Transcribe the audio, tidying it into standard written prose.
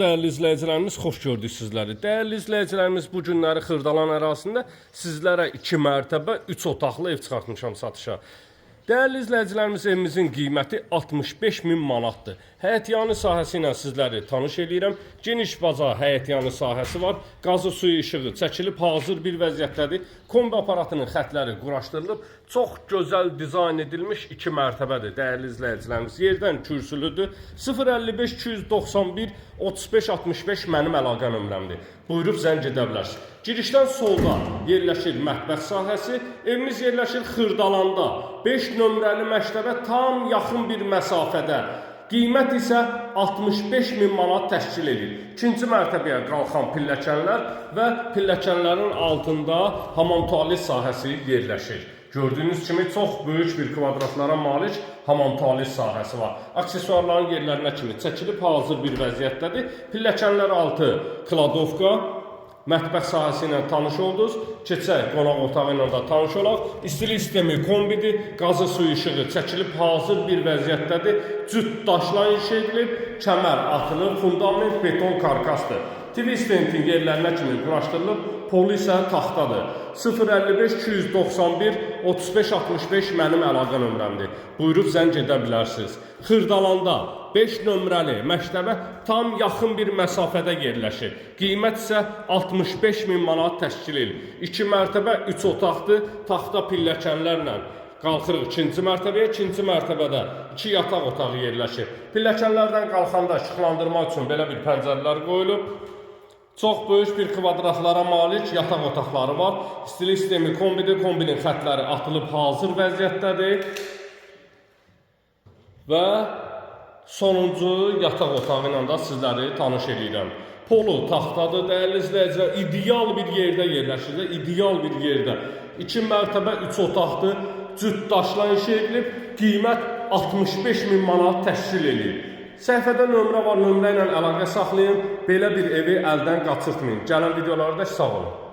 Dəyərli izləyicilərimiz, xoş gördük sizləri. Dəyərli izləyicilərimiz, bu günləri Xırdalan ərazisində sizlərə 2 mərtəbə, 3 otaqlı ev çıxartmışam satışa. Dəyərli izləyicilərimiz, evimizin qiyməti 65 min manatdır. Həyətyanı sahəsi ilə sizləri tanış eləyirəm. Geniş baza həyətyanı sahəsi var. Qazı, suyu, işığı çəkilib hazır bir vəziyyətdədir. Kombi aparatının xətləri quraşdırılıb. Çox gözəl dizayn edilmiş 2 mərtəbədir dəyərli izləyicilərimiz. Yerdən kürsülüdür. 055 291 35 65 mənim əlaqə nömrəmdir. Buyurub zəng edə bilərsiniz. Girişdən solda yerləşir mətbəx sahəsi. Evimiz yerləşir Xırdalanda. 5 nömrəli məktəbə tam yaxın bir məsafədə. Qiymət isə 65 min manat təşkil edir. İkinci mərtəbəyə qalxan pilləkənlər və pilləkənlərin altında hamam tualet sahəsi yerləşir. Gördüyünüz kimi çox böyük bir kvadratlara malik hamam tualet sahəsi var. Aksesuarların yerlərinə kimi çəkilib hazır bir vəziyyətdədir. Pilləkənlər altı kladovka, mətbəx sahəsi ilə tanış oldunuz. Keçək qonaq otağı ilə də tanış olaq. İstilik sistemi kombidir, qazı, suyu, işığı çəkilib hazır bir vəziyyətdədir. Cüt daşla inşa edilib, kəmər atılıb, fundament beton karkasdır. TV stendin yerlərinə kimi quraşdırılıb, polu isə taxtadır. 055 291 35 65 mənim əlaqə nömrəmdir. Buyurub zəng edə bilərsiniz. Xırdalanda 5 nömrəli məktəbə tam yaxın bir məsafədə yerləşir. Qiymət isə 65 min manat təşkil edir. 2 mərtəbə 3 otaqdır, taxta pilləkənlərlə. Qalxırıq ikinci mərtəbəyə, ikinci mərtəbədə 2 yataq otağı yerləşir. Pilləkənlərdən qalxanda işıqlandırma üçün belə bir pəncərələr qoyulub. Çox böyük bir kvadratlara malik yataq otaqları var. İstilik sistemi kombidir, kombinin xətləri atılıb hazır vəziyyətdədir. Və sonuncu yataq otağı ilə də sizləri tanış eləyirəm. Polu taxtadır, dəyərli izləyicilər, ideal bir yerdə yerləşir, ideal bir yerdə. 2 mərtəbə 3 otaqdır, cüt daşla inşa edilib, qiymət 65 min manat təşkil eləyir. Səhifədə nömrə var, nömrə ilə əlaqə saxlayın. Belə bir evi əldən qaçırtmayın. Gələn videolarda sağ olun.